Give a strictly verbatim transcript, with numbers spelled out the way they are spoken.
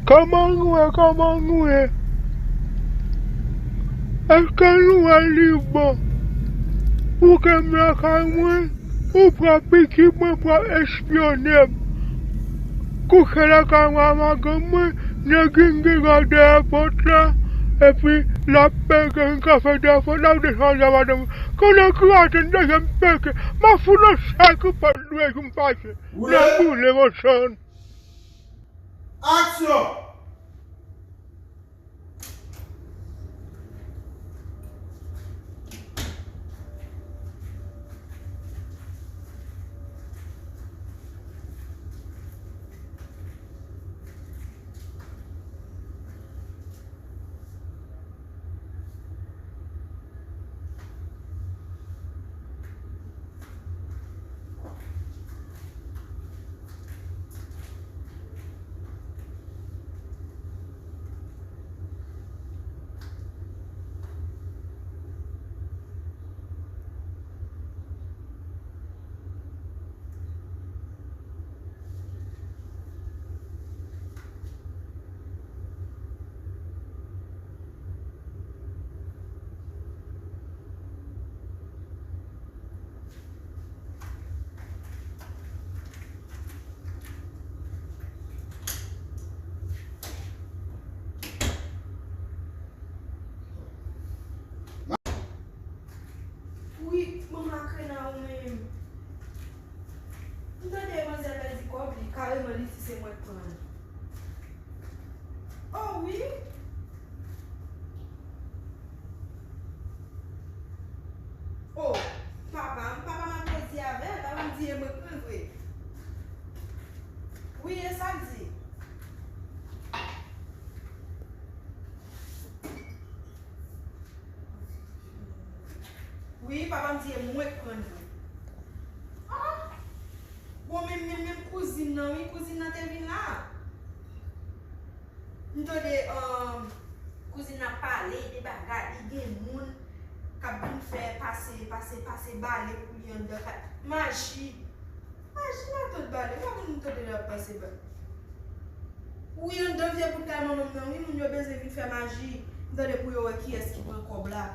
Kòman nou ye, kòman nou ye? Èske nou wè li bon pou ke m lakay mwen? Ou pran pitit mwen pou al espyone m. Kouche lakay mwen a madanm mwen, nèg vin gen dèyè pòt la, epi l ap peke, vin kanpe dèyè pòt la, ap desann a madanm mwen. Konnen ki atann dezyèm peke, m ap fout nan chè ki pòt dwe jou m fache. Nan boule machann. Aksyon! Wi, manman Makrena ou menm. M tande manzè pèdi kòb li, kareman li di se mwen k pran l. Oh wi. Oh, papa m, papa m ap redi avè l, papa m di e mwen k pran l vre. Wi, e sa l di. Wi, papa m di e mwen k pran l vre. Ah! Bon, menm, menm, menm kouzin nan, wi, kouzin nan te vin la. M tande, um, kouzin nan pale de bagay, li gen moun k ap vin fè pase, pase, pase bale pou li anndan kay. Maji. Maji matant bale, pa konn m tande l ap pase ba. Wi, anndan vye bout kay manman m nan, wi, moun yo bezwen vin fè maji. M tande pou yo wè kiyès ki pran kòb la.